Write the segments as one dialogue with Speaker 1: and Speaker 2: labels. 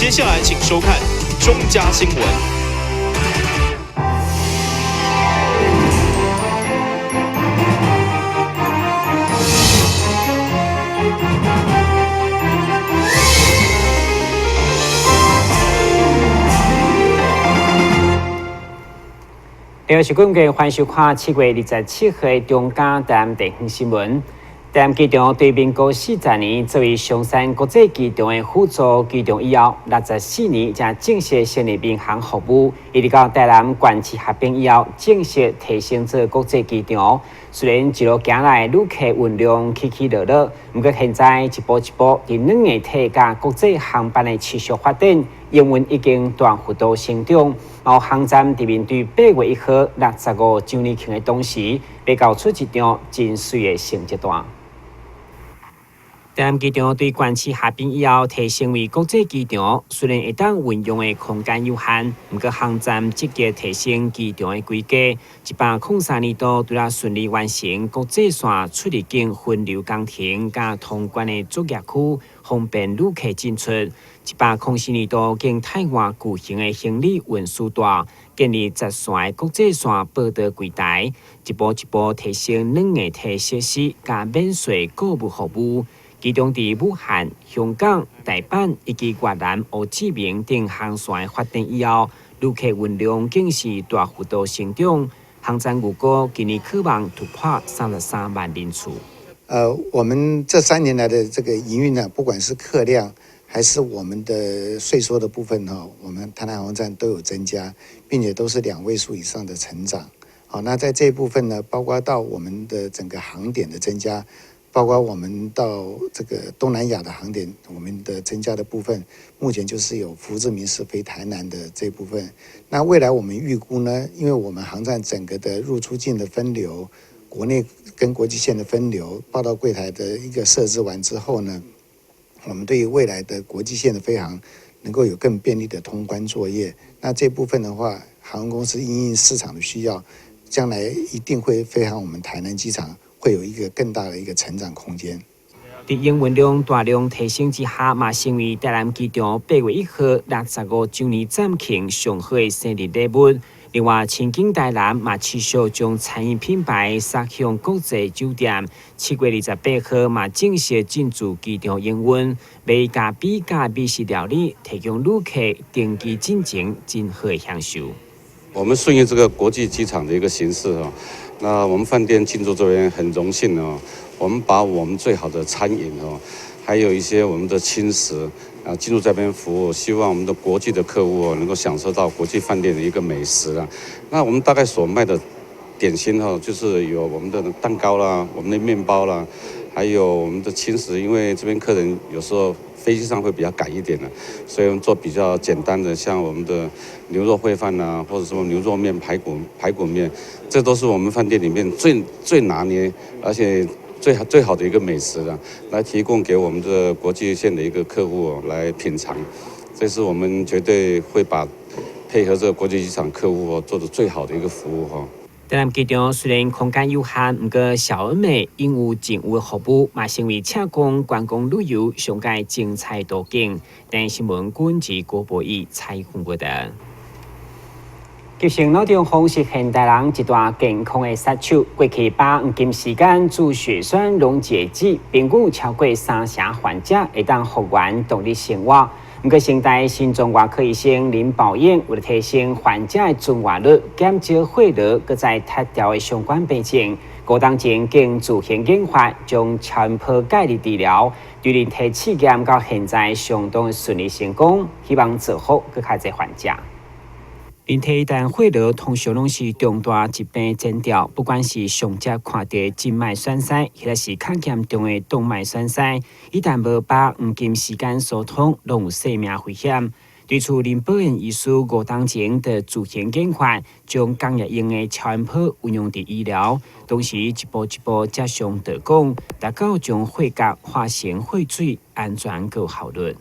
Speaker 1: 接下來請收看中嘉新聞。
Speaker 2: 第是根據歡迎收看7月27號的中嘉台南地方新聞。台南機場對民國40年作為松山國際機場的輔助機場以後，64年才正式成立民航服務，一直到台南縣市合併以後，正式提升做國際機場。雖然一路行來旅客運量起起落落，毋過現在一步一步佇軟硬體佮國際航班的持續發展，營運已經大幅度成長。然後航站佇面對8月1號65週年慶的同時，欲交出一張真媠的成績單。台南機場對縣市合併以後，提升為國際機場，雖然會當運用的空間有限，毋過航站積極提升機場的規格。103年度除了順利完成國際線出入境分流工程佮通關的作業區，方便旅客進出。104年度經汰換舊型的行李運輸帶，建立實線的國際線報到櫃台，一步一步提升軟硬體設施佮免稅購物服務。其中，佇武漢、香港、大阪以及越南胡志明等航線發展以後，旅客運量更是大幅度成長。航站預估今年可望突破33萬人次。
Speaker 3: 我們這3年來的這個營運呢，不管是客量還是我們的稅收的部分哈，我們台南航空站都有增加，並且都是兩位數以上的成長。好，那在這一部分呢，包括到我們的整個航點的增加。包括我們到這個東南亞的航點，我們的增加的部分，目前就是有胡志明市飛台南的這部分。那未來我們預估呢，因為我們航站整個的入出境的分流，國內跟國際線的分流，報到櫃台的一個設置完之後呢，我們對於未來的國際線的飛航能夠有更便利的通關作業。那這部分的話，航空公司因應市場的需要，將來一定會飛航我們台南機場。會有一個更大的一個成長空間。
Speaker 2: 佇營運量大量提升之下，嘛成為台南機場8月1號65週年站慶上好的生日禮物。另外，清境台南嘛持續將餐飲品牌殺向國際酒店。7月28號嘛正式進駐機場營運，賣咖啡佮美食料理，提供旅客登機進前真好的享受。
Speaker 4: 我們順應這個國際機場的一個形式啊。那我們飯店進駐這邊很榮幸哦，我們把我們最好的餐飲哦，還有一些我們的輕食啊，進駐這邊服務，希望我們的國際的客戶能夠享受到國際飯店的一個美食啊。那我們大概所賣的點心哈，就是有我們的蛋糕啦，我們的麵包啦，還有我們的輕食，因為這邊客人有時候飛機上會比較趕一點的，所以我們做比較簡單的，像我們的牛肉燴飯啊，或者什麼牛肉麵、排骨麵，這都是我們飯店裡面最最拿捏，而且最最好的一個美食了，來提供給我們的國際線的一個客戶來品嘗。這是我們絕對會把配合這個國際機場客戶做的最好的一個服務哈。
Speaker 2: 台南機場雖然空間有限，毋過小而美應有盡有的服務，嘛成為車公觀光旅遊上蓋精彩途徑。台新聞軍事郭博義採訪報道。急性腦中風是現代人一大健康的殺手。過去把黃金時間注血栓溶解劑，平均超過三成患者會當復原獨立生活。毋過，成大心臟外科醫生林寶燕為了提升患者的存活率、減少血流閣再拆掉的相關病症，五當前經自行研發，將超音波介入治療，對人體試驗到現在相當順利成功，希望造福閣較濟患者。人體一旦血流通常攏是重大疾病前兆，不管是上則看著靜脈栓塞，或者是較嚴重的動脈栓塞，一旦無把黃金時間疏通，攏有生命危險。對此，林寶燕醫師五當前就自行研發，將工業用的超音波運用佇醫療，同時一步一步接上導管，達到將血液化成血水，安全閣有效率。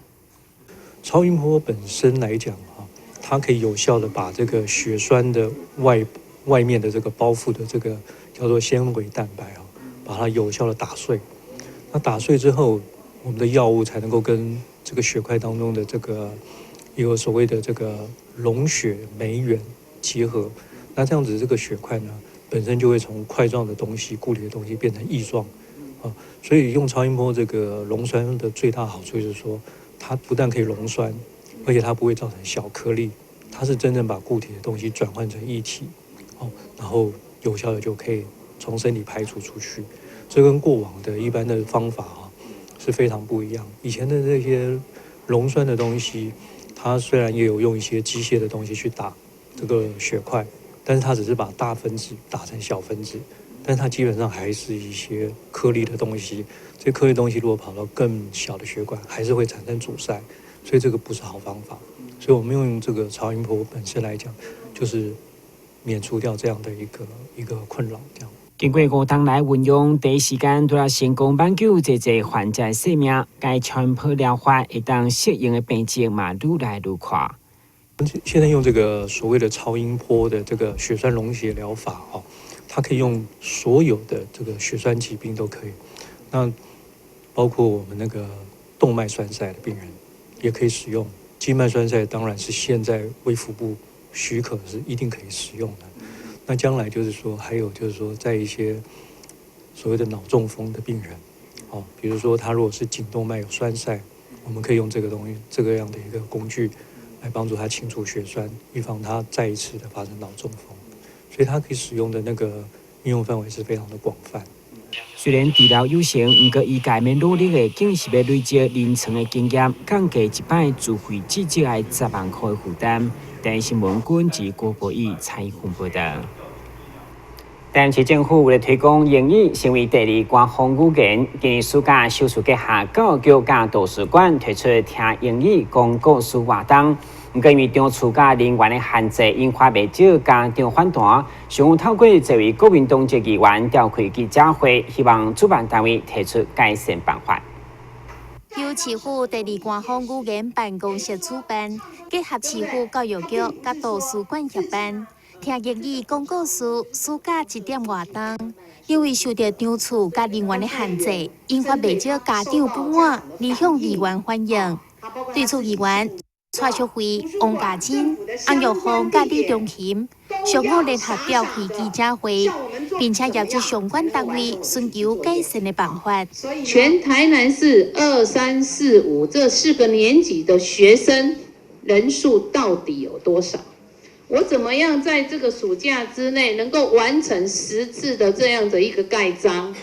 Speaker 5: 超音波本身來講，它可以有效的把這個血栓的外面的這個包覆的這個叫做纖維蛋白啊，把它有效的打碎。那打碎之後，我們的藥物才能夠跟這個血塊當中的這個一個所謂的這個溶血酶原結合，那這樣子這個血塊呢，本身就會從塊狀的東西、固體的東西變成液狀，啊，所以用超音波這個溶栓的最大好處就是說，它不但可以溶栓，而且它不會造成小顆粒，它是真正把固體的東西轉換成液體，哦，然後有效的就可以從身體排除出去。這跟過往的一般的方法啊是非常不一樣。以前的這些溶栓的東西，它雖然也有用一些機械的東西去打這個血塊，但是它只是把大分子打成小分子，但是它基本上還是一些顆粒的東西。這顆粒東西如果跑到更小的血管，還是會產生阻塞，所以這個不是好方法。所以我們用這個超音波本身來講，就是免除掉這樣的一個困擾。這樣。
Speaker 2: 經過五冬來運用，第一時間拄來成功挽救濟濟患者的性命。該超音波療法會當適應的病症嘛，愈來愈闊。
Speaker 5: 現在用這個所謂的超音波的這個血栓溶解療法，哦，它可以用所有的這個血栓疾病都可以。那包括我們那個動脈栓塞的病人也可以使用，靜脈栓塞當然是現在衛福部許可是一定可以使用的。那將來就是說，還有就是說，在一些所謂的腦中風的病人，哦，比如說他如果是頸動脈有栓塞，我們可以用這個東西，這個樣的一個工具來幫助他清除血栓，預防他再一次的發生腦中風。所以它可以使用的那個應用範圍是非常的廣泛。
Speaker 2: 雖然治療有成，毋過醫界免努力的，更是欲累積臨床的經驗，降低一擺自費至少愛10萬塊的負擔。電視新聞君及郭博義採訪報道。台南市政府為了推廣英語成為第二官方語言，今年暑假首次結合教育局佮圖書館推出聽英語講故事活動。毋過因為場次佮人員的限制，引發袂少家長反彈。上午透過這位國民黨籍議員召開記者會，希望主辦單位提出改善辦法。
Speaker 6: 由市府第二官方語言辦公室主辦，結合市府教育局佮圖書館協辦，聽英語講故事暑假一點活動。因為受著場次佮人員的限制，引發袂少家長不滿，而向議員反映。對此議員蔡淑慧、王家珍、洪玉鳳佮李中琴上午聯合召開記者會，並且要求相關單位尋求改善的辦法。
Speaker 7: 全台南市二三四五這四個年級的學生人數到底有多少？我怎麼樣在這個暑假之內能夠完成10次的這樣的一個蓋章？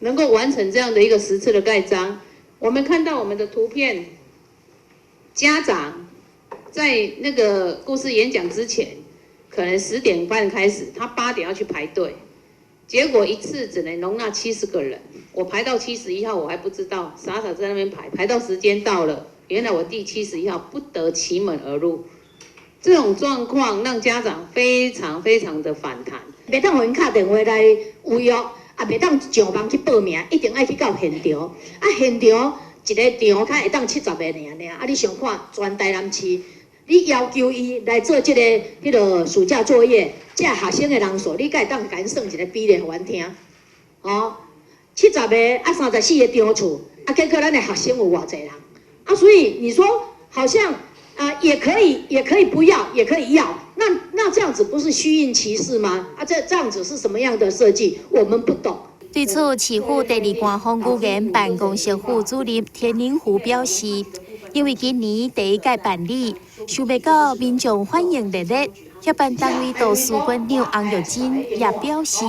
Speaker 7: 能夠完成這樣的一個十次的蓋章？我們看到我們的圖片。家長在那個故事演講之前，可能10點半開始，他8點要去排隊，結果一次只能容納70個人，我排到71號，我還不知道，傻傻在那邊排，排到時間到了，原來我第71號不得其門而入，這種狀況讓家長非常非常的反彈。
Speaker 8: 袂當予𪜶敲電話來預約，也袂當上網去報名，一定愛去到現場，啊現場。一个場較會當70個爾爾，啊！你想看全台南市，你要求伊來做這个彼个暑假作業，這學生的人數，你敢會當共𪜶算一个比例予阮聽？哦，70個啊，34個場次，啊，結果咱的學生有偌濟人？啊，所以你說好像啊，也可以，也可以不要，也可以要，那這樣子不是虛應其事嗎？啊，這樣子是什麼樣的設計？我們不懂。
Speaker 6: 對此，市府第二官方語言辦公室副主任田寧湖表示，因為今年第一屆辦理，想袂到民眾反應熱烈。協辦單位圖書館長洪玉珍也表示，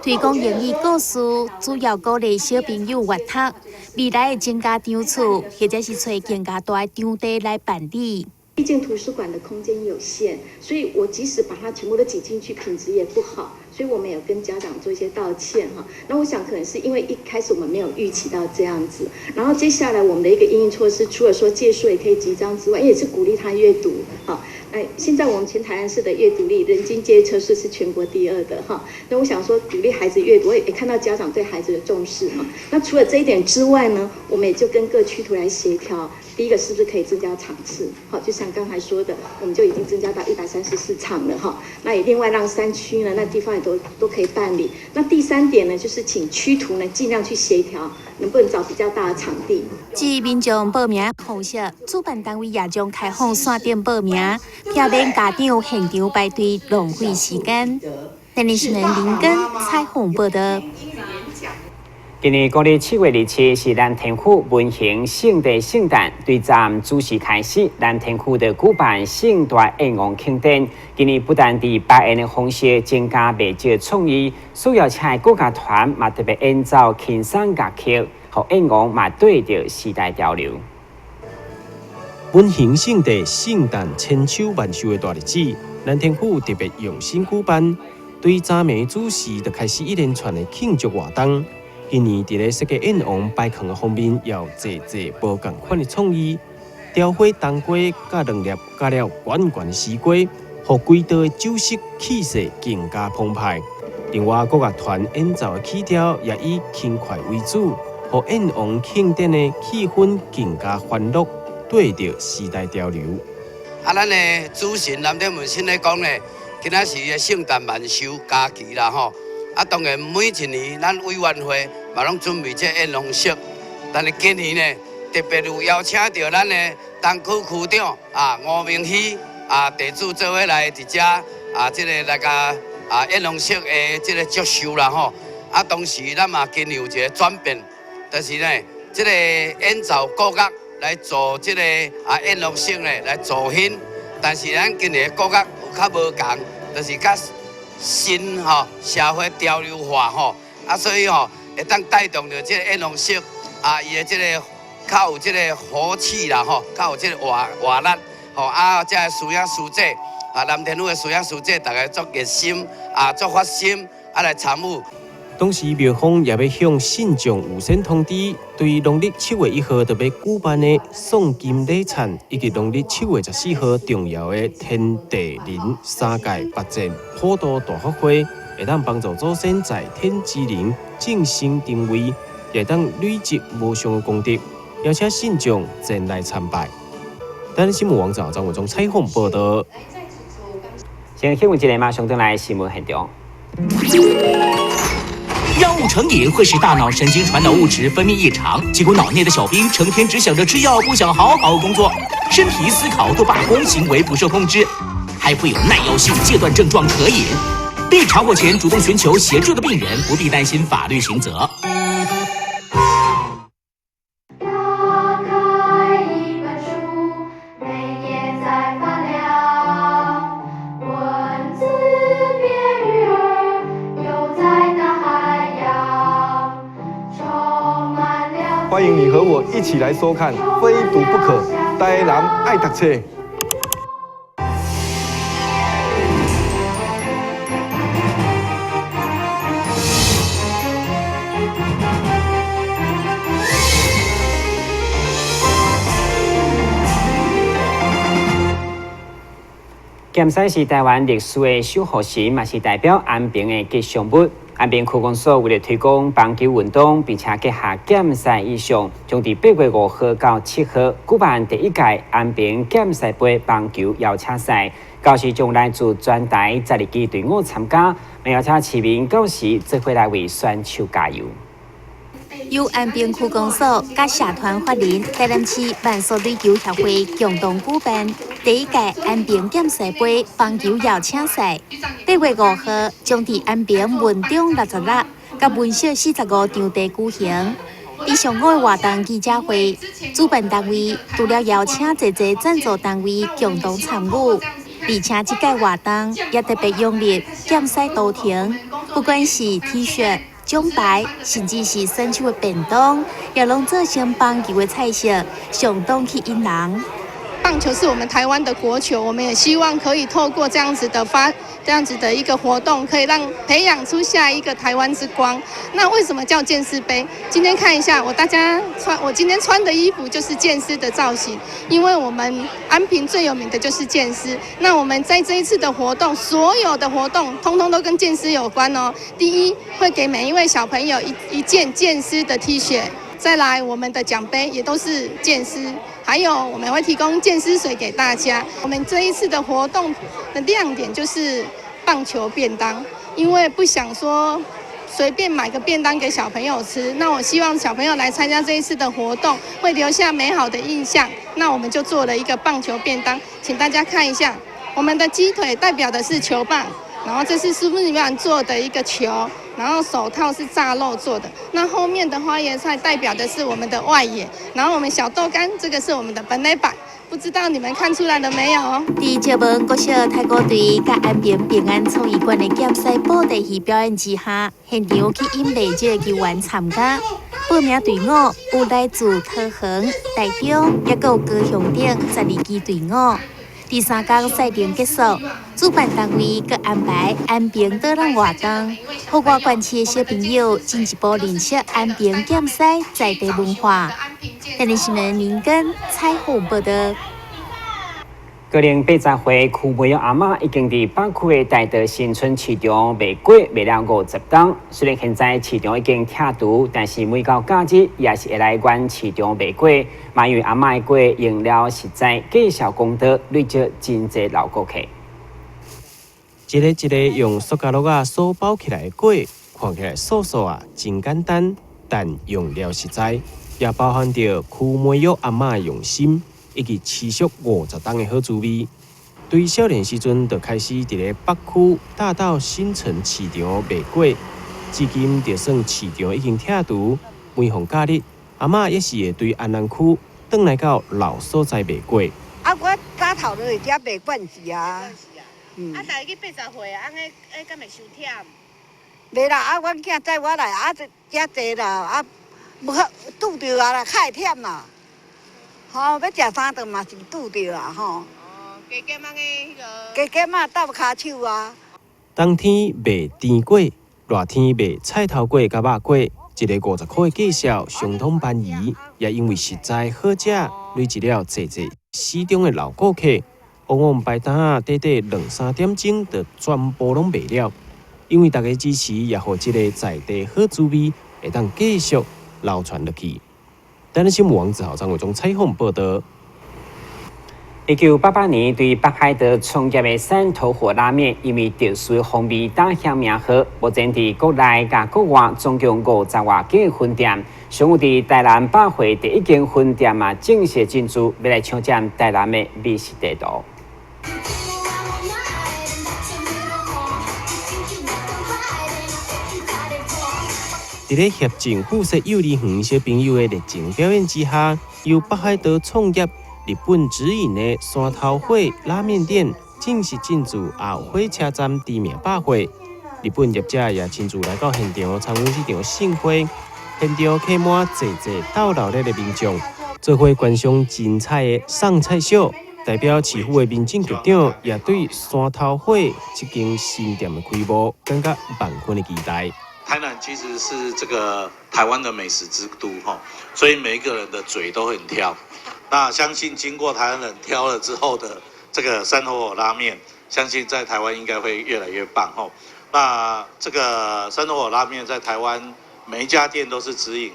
Speaker 6: 推廣英語故事主要鼓勵小朋友閱讀，未來會增加場次，或者是揣更加大的場地來辦理。
Speaker 9: 畢竟圖書館的空間有限，所以我即使把它全部都擠進去，品質也不好。所以我們有跟家長做一些道歉哈。那我想可能是因為一開始我們沒有預期到這樣子，然後接下來我們的一個因應措施，除了說借書也可以集章之外，也是鼓勵他閱讀哈。哎，現在我們全台南市的閱讀率，人均借冊數是全國第二的哈。那我想說，鼓勵孩子閱讀，我也看到家長對孩子的重視哈。那除了這一點之外呢，我們也就跟各區圖來協調。第一個是不是可以增加場次？好，就像剛才說的，我們就已經增加到134場了哈。那也另外讓山區呢，那地方也都可以辦理。那第三點呢，就是請區圖呢盡量去協調，能不能找比較大的場地？
Speaker 6: 至於民眾報名方式，主辦單位也將開放線頂報名，避免家長現場排隊浪費時間。台南新聞林根採訪報導。
Speaker 2: 今年國曆7月27是南天府文興聖地聖誕，對昨暗主時開始，南天府就舉辦盛大宴王慶典。今年不但佇排宴的方式增加袂少創意，所邀請的國樂團嘛特別演奏輕鬆樂曲，予宴王嘛對著時代潮流。
Speaker 10: 文興聖地聖誕千秋萬壽的大日子，南天府特別用心舉辦，對昨暝子時就開始一連串的慶祝活動。今年佇咧設計宴王擺囥的方面，也有濟濟無仝款的創意，雕花冬瓜佮兩粒加了懸懸的絲瓜，予規桌的酒席氣勢更加澎湃。另外，國樂團演奏的曲調也以輕快為主，予宴王慶典的氣氛更加歡樂，對著時代潮流。
Speaker 11: 啊，咱的主神南天門神咧講咧，今仔是伊的聖誕萬壽佳期啦吼。啊，當然每一年咱委員會嘛攏準備這宴王席，但是今年呢，特別有邀請著咱的東區區長啊吳明熙啊地主做伙來佇遮啊，這个來共啊宴王席的這个祝壽啦吼。啊，同時咱嘛今年有一个轉變，就是呢，這个演奏國樂來做這个啊宴王席呢來助興，但是咱今年的國樂有較無仝，就是較新吼社會潮流化吼，啊，所以吼會當帶動著這个宴王席啊，伊的這个較有這个火氣啦吼，較有這个活力吼，啊，這个師兄師姐啊，南天府的師兄師姐，逐家足熱心啊，足發心啊來參與。
Speaker 10: 同時，廟方也欲向信眾預先通知，對農曆7月1號特別舉辦的誦經禮懺，以及農曆7月14號重要的天地人三界八陣普渡大法會，會當幫助祖先在天之靈晉升定位，也會當累積無上的功德，邀請信眾前來參拜。台南新聞網站張文忠採訪報導。
Speaker 2: 先新聞一個，馬上轉來新聞現場。
Speaker 12: 藥物成癮會使大腦神經傳導物質分泌異常，結果腦內的小兵成天只想着吃藥，不想好好工作，身體思考都罷工，行為不受控制，還會有耐藥性戒斷症狀可引。被查獲前主動尋求協助的病人，不必擔心法律刑責。
Speaker 13: 打開一本書，每頁在發亮，文字變魚兒，游在大海洋，充滿了。
Speaker 14: 歡迎你和我一起來收看《非讀不可》，台南愛讀冊。
Speaker 2: 劍獅是台灣歷史的守護神，嘛是代表安平的吉祥物。安平區公所為了推廣棒球運動，並且結合劍獅意象，將佇8月5號到7號舉辦第一屆安平劍獅杯棒球邀請賽。到時將來自全台12支隊伍參加，嘛邀請市民到時做伙來為選手加油。
Speaker 6: 由安平區公所佮社團法人台南市慢速壘球協會共同舉辦第一屆安平劍獅杯棒球邀請賽。8月5號將佇安平文中66佮文小45場地舉行。佇上午的活動記者會，主辦單位除了邀請濟濟贊助單位共同參與，而且這屆活動也特別用力劍獅圖騰，不管是 T 恤、獎牌，甚至是選手的便當，也攏做成棒球的彩色，相當吸引人。
Speaker 7: 棒球是我們台灣的國球，我們也希望可以透過這樣子的這樣子的一個活動，可以讓培養出下一個台灣之光。那為什麼叫劍獅杯？今天看一下，我今天穿的衣服就是劍獅的造型，因為我們安平最有名的就是劍獅。那我們在這一次的活動，所有的活動通通都跟劍獅有關哦。第一，會給每一位小朋友一件劍獅的 T 恤，再來我們的獎杯也都是劍獅。還有我們會提供健思水給大家。我們這一次的活動的亮點就是棒球便當，因為不想說隨便買個便當給小朋友吃，那我希望小朋友來參加這一次的活動，會留下美好的印象。那我們就做了一個棒球便當，請大家看一下，我們的雞腿代表的是球棒，然後這是蘇木米做的一個球，然後手套是炸肉做的，那後面的花椰菜代表的是我們的外野，然後我們小豆乾這個是我們的本壘板。不知道你們看出來了沒有？
Speaker 6: 佇石門國小太鼓隊佮安平平安創意館的劍獅布袋戲表演之下，現場吸引袂少球員參加。報名隊伍有來自桃園、台中，抑閣有高雄等12支隊伍。第三工賽程結束，主辦單位閣安排安平導覽活動，予外縣市的小朋友進一步認識安平劍獅在地文化。台南新聞林根採訪報道。
Speaker 2: 高齡80歲區梅玉阿嬤已經佇北區的大道新村市場賣粿賣了50冬。雖然現在市場已經拆除，但是每到假日也是會來阮市場賣粿。嘛因為阿嬤的粿用料實在，價數公道，累積真濟老顧客。
Speaker 10: 一個一個用塑膠袋仔所包起來的粿，看起來素素啊，真簡單，但用料實在，也包含著區梅玉阿嬤的用心，以及持續50冬的好滋味。對少年時陣就開始佇咧北區大道新城市場賣粿，至今就算市場已經拆除，每逢假日，阿嬤也是會對安南區轉來到老所在賣粿。
Speaker 15: 啊，我早頭就佇遮賣慣勢啊。
Speaker 7: 啊，大家80歲啊，按呢敢會傷忝？
Speaker 15: 袂啦，啊，阮囝載我來，啊，遮濟啦，啊，無好拄著啊啦，較會忝啦。吼，欲食三頓嘛是拄著啊，吼。
Speaker 7: 哦，加減按呢彼个。
Speaker 15: 加減啊，鬥跤手啊。
Speaker 10: 冬天賣甜粿，熱天賣菜頭粿佮肉粿，一个50箍的價數相當便宜，也因為實在好食，累積了濟濟死忠的老顧客。往往排檔仔短短兩三點鐘就全部攏賣了。因為大家支持，也予這个在地好滋味會當繼續流傳落去。台南新聞王子豪、張偉忠採訪報道。
Speaker 2: 1988年對北海道創業的山頭火拉麵，因為特殊的風味打響名號，目前佇國內佮國外總共50外間分店。上有佇台南百貨第一間分店嘛正式進駐，欲來搶佔台南的美食地圖。
Speaker 10: 佇咧協進附設幼兒園小朋友的熱情表演之下，由北海道創業、日本直營的山頭火拉麵店正式進駐後火車站知名百貨。日本業者也親自來到現場參與這場盛會，現場客滿濟濟鬥鬧熱的民眾，做伙觀賞精彩的上菜秀。代表市府的民政局長也對山頭火這間新店的開幕感覺萬分的期待。
Speaker 16: 台南其實是這個台灣的美食之都，所以每一個人的嘴都很挑。那相信經過台灣人挑了之後的這個山頭火拉麵，相信在台灣應該會越來越棒。那這個山頭火拉麵在台灣每一家店都是直營，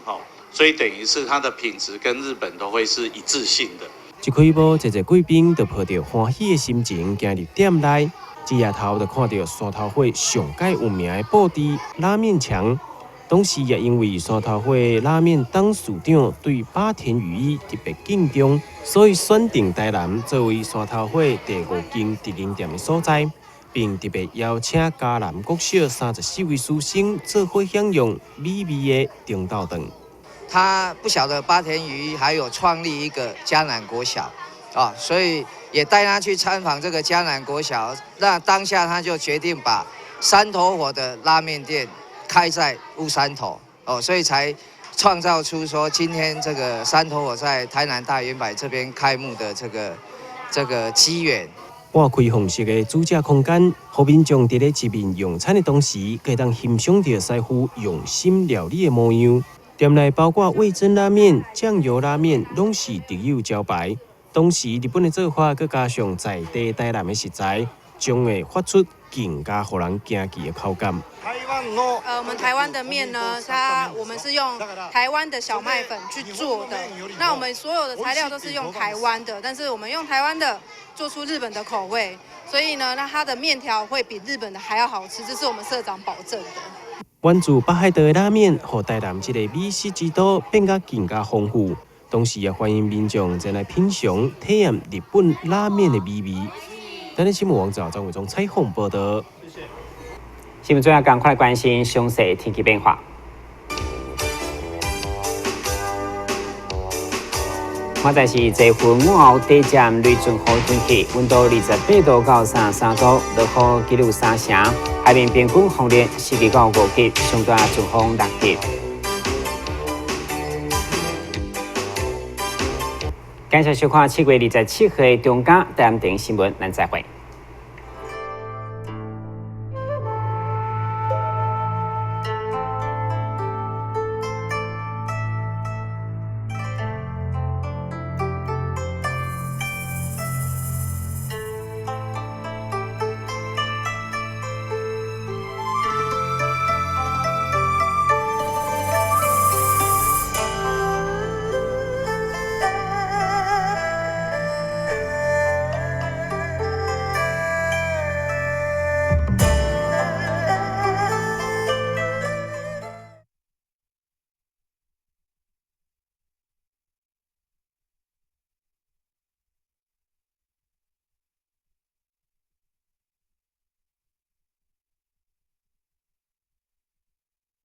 Speaker 16: 所以等於是它的品質跟日本都會是一致性的。
Speaker 10: 一開幕，濟濟貴賓就抱著歡喜的心情行入店內，一抬頭就看著山頭火上蓋有名的布置拉麵牆。同時也因為山頭火拉麵董事長對八田與一特別敬重，所以選定台南作為山頭火第五間直營店的所在，並特別邀請嘉南國小34位師生做伙享用美味的中晝頓。
Speaker 11: 他不曉得八田與一還有創立一個嘉南國小，啊，所以也帶他去參訪這個嘉南國小。那當下他就決定把山頭火的拉麵店開在烏山頭，哦，所以才創造出說今天這個山頭火在台南大遠百這邊開幕的這個機緣。
Speaker 10: 半開放式的煮食空間，予民眾佇咧一面用餐的同時，閣會當欣賞著師傅用心料理的模樣。店內包括味噌拉麵、醬油拉麵，攏是特有招牌。同時，日本的做法，閣加上在地台南的食材，將會發出更加予人驚奇的口感。
Speaker 17: 我們台灣的麵呢，它我們是用台灣的小麥粉去做的。那我們所有的材料都是用台灣的，但是我們用台灣的做出日本的口味，所以呢，那它的麵條會比日本的還要好吃，這是我們社長保證的。
Speaker 10: 源自北海道的拉麵，予台南這個美食之都變甲更加豐富，同時也歡迎民眾前來品嘗、體驗日本拉麵的美味。台南新聞網張偉忠採訪報道。
Speaker 2: 新聞最後趕快來關心詳細天氣變化。現在是這份午後短暫雷陣雨天氣，溫度28度到33度，落雨幾率3成，海面平均風力4級到5級，上大陣風6級。感謝收看7月27號的中嘉台南新聞，咱再會。